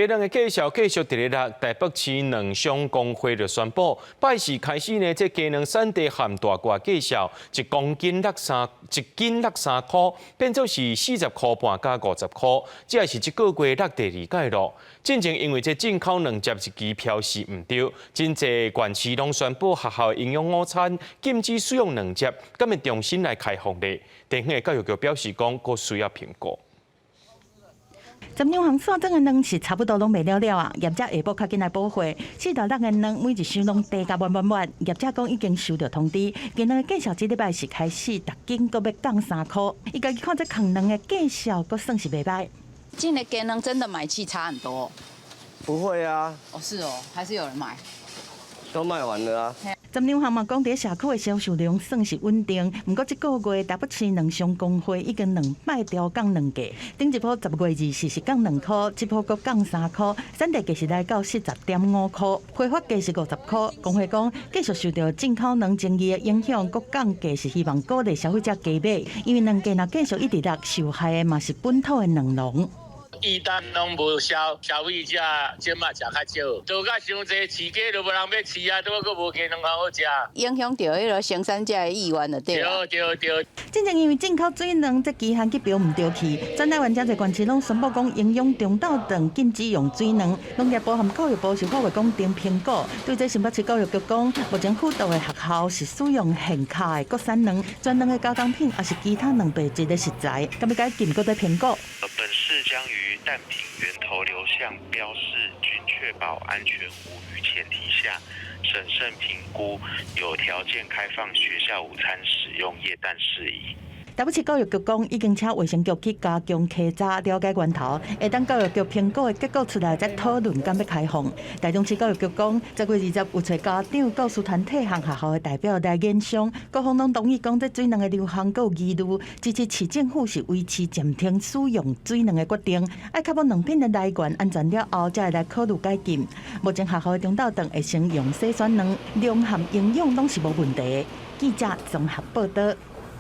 雞卵的價數繼續佇咧落，台北市卵商公會就宣布，拜四開始呢，這雞卵產地和大轎價數一公斤落三，一斤落三箍，變做是40箍半佮50箍，這也是這個月落第二擺囉。進前因為這進口卵接日期標示毋對，真濟縣市攏宣布學校營養午餐禁止使用卵汁，敢會重新來開放咧？地方的教育局表示講，閣需要評估。十兩項散裝的卵是差不多攏賣了了啊！業者下晡較緊來補貨，四大六的卵每一箱攏提甲滿滿滿。業者講已經收到通知，雞卵的價數這禮拜四開始，逐斤閣欲降三箍。伊家己看這囥卵的價數，閣算是袂䆀。今年雞卵真的買氣差很多。不會啊。哦，是哦，還是有人買。都賣完了啊。十兩項嘛講，佇社區的銷售量算是穩定，毋過這個月台北市卵商公會已經兩擺調降卵價，頂一波10月24是降2箍，這波閣降三箍，產地價是來到40.5箍，批發價是50箍。公會講，繼續受著進口卵爭議的影響，閣降價是希望鼓勵消費者加買，因為卵價若繼續一直落，受害的嘛是本土的卵農。液蛋攏無銷，消費者這馬食較少，倒甲傷濟飼雞都無人欲飼啊，拄閣無雞卵通好食。影響著彼个生產者的意願就對。對對對。進前因為進口水卵這期限去標毋著去，全台灣誠濟縣市攏宣布講營養中晝頓禁止用水卵。農業部和教育部是發話講正評估，對這新北市教育局講，目前輔導的學校是使用現烤的國產卵，全卵的加工品抑是其他蛋白質的食材，敢欲改進閣咧評估。本市將於蛋品源頭流向標示均確保安全無虞前提下，審慎評估有條件開放學校午餐使用液蛋事宜。台北市教育局講，已經請衛生局去加強稽查，了解源頭，會等教育局評估的結果出來，再討論敢欲開放。台中市教育局講，10月20有揣家長、教師團體和學校的代表來研商，各方攏同意講，這水卵的流向閣有疑慮，支持市政府是維持暫停使用水卵的決定，愛確保卵品的來源安全了後，才會來考慮解禁。目前學校的中晝頓會先用洗選卵，量和營養攏是無問題。記者綜合報導。